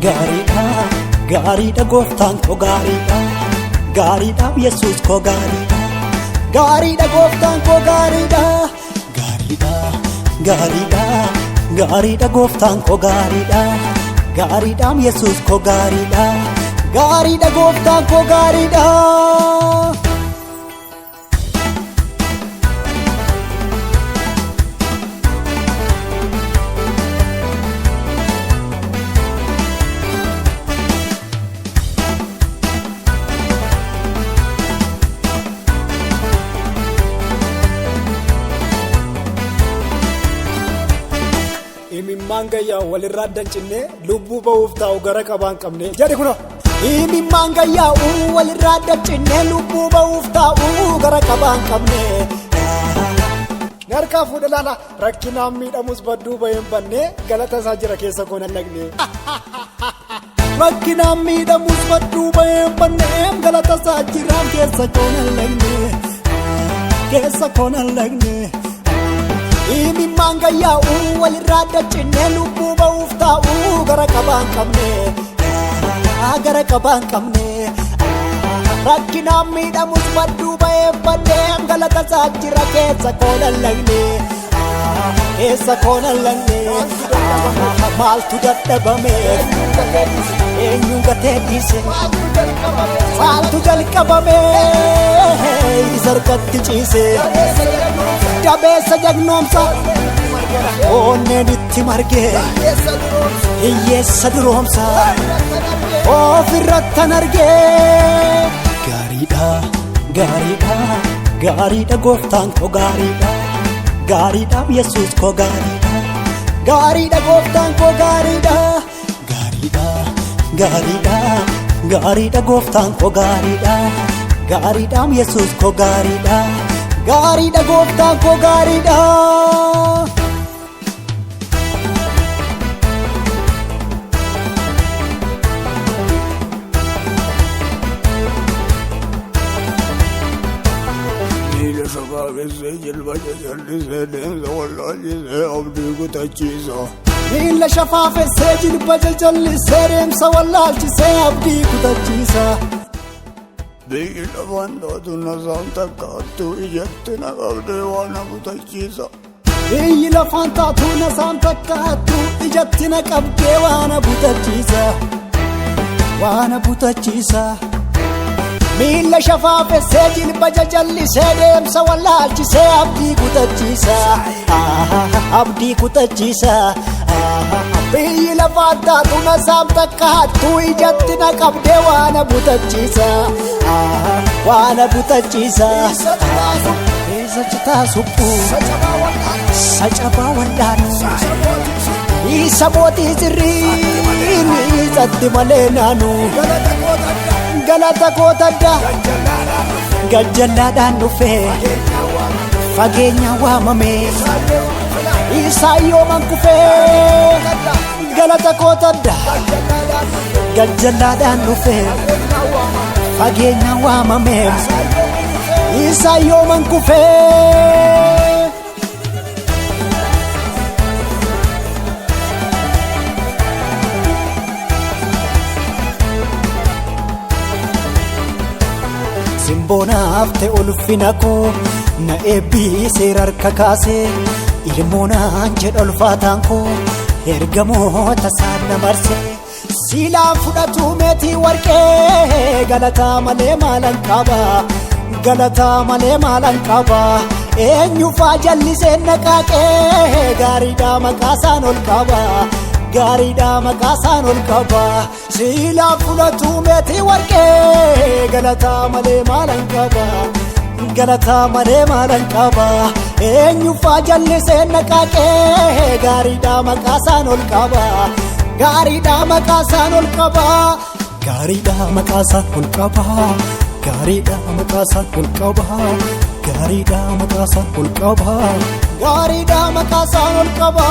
Gaariidha, gaariidha gooftaan koo gaariidha. Gaariidha Yesuus koo gaariidha. Gaariidha gooftaan koo gaariidha. Gaariidha, gaariidha, gaariidha gooftaan koo gaariidha. Gaariidha Yesuus koo gaariidha. Gaariidha gooftaan koo gaariidha. Imimmaan gayyaa walirraa dancinnee lubbuu ba'uuf taa'u gara qabaan qabne jedhi kunoo. Imimmaan gayyaa walirraa dancinnee lubbuu ba'uuf taa'u gara qabaan qabne. Harkaa fuudha laala rakkinaan miidhamus badduu baheen bannee galata isaa jira keessa koo nallaqne. Rakkinaan miidhamus badduu baheen bannee galata isaa jiraan keessa koo nallaqne. Keessa koo nallaqne. Imimmaan gayyaa walirraa dancinnee lubbuu ba'uuf taa'u gara qabaan qabne. Gara qabaan qabne. Rakkinaan miidhamus badduu baheen bannee galata isaa jira keessa koo nallaqne. Keessa koo nallaqne. Maaltu dadhabame? Eenyuun gatee dhiise? Maaltu jalqabame? Isa harkatti ciise. Jabeessa jagnoomsa. Onneen itti margee. Hiyyeessa duroomsa. Ofirrattan argee. Gaariidha, gaariidha, gaariidha gooftaan koo gaariidha. Gaariidha Yesuus koo gaariidha. Gaariidha gooftaan koo gaariidha. Gaariidha, gaariidha, gaariidha gooftaan koo gaariidha. Gaariidha Yesuus koo gaariidha. Gaariidha gooftaan koo gaariidha. Miila shafaafessee jilba jajallisee deemsa wallaalchisee abdii kutachiisa. Miila shafaafessee jilba jajallisee deemsa wallaalchisee abdii kutachiisa. Biyyi lafaan taatu nasaan takkaattuu ijatti na qabdee waan na butachiisa. Biyyi lafaan taatu nasaan takkaattu ijatti na qabdee waan butachiisa. Waan butachiisa. Miila shafaafessee jilba jajallisee deemsa wallaalchisee abdii kutachiisa. Abdii kutachiisa. Biyyi lafaan taatu nasaan takkaattu ijatti na qabdee waan butachiisa. Waan butachiisa. Isa citaa suphuu. Sacabaa wal'aanu. Isa mootii sirriin isatti malee naanu. Galata kootadda. Gajjallaadhaan dhufee. Fageenya waamame. Isaan yooman kufee. Galata kootadda. Gajjallaadhaan dhufee. Fageenya waamame. Isaan yooman kufee. Simboonaaf ta'e ulfina koo na eebbisee harka kaasee ilmoonaan jedha ulfaataan koo ergamoota isaan na marsee siilaan fudhatu meetii warqee galataa malee maalan qaba galataa malee maalan qaba eenyufaa jallisee naqaaqee gaariidha maqaasaan ol qaba gaariidha maqaasaan ol qaba siilaan fudhatu meetii warqee galataa malee maalan qaba. Galataa malee maalan qaba eenyufaa jallisee naqaaqee gaariidha maqaasaan ol qaba gaariidha maqaasaan ol qaba gaariidha maqaasaan ol qaba gaariidha maqaasaan ol qaba gaariidha maqaasaan ol qaba gaariidha maqaasaan ol qaba.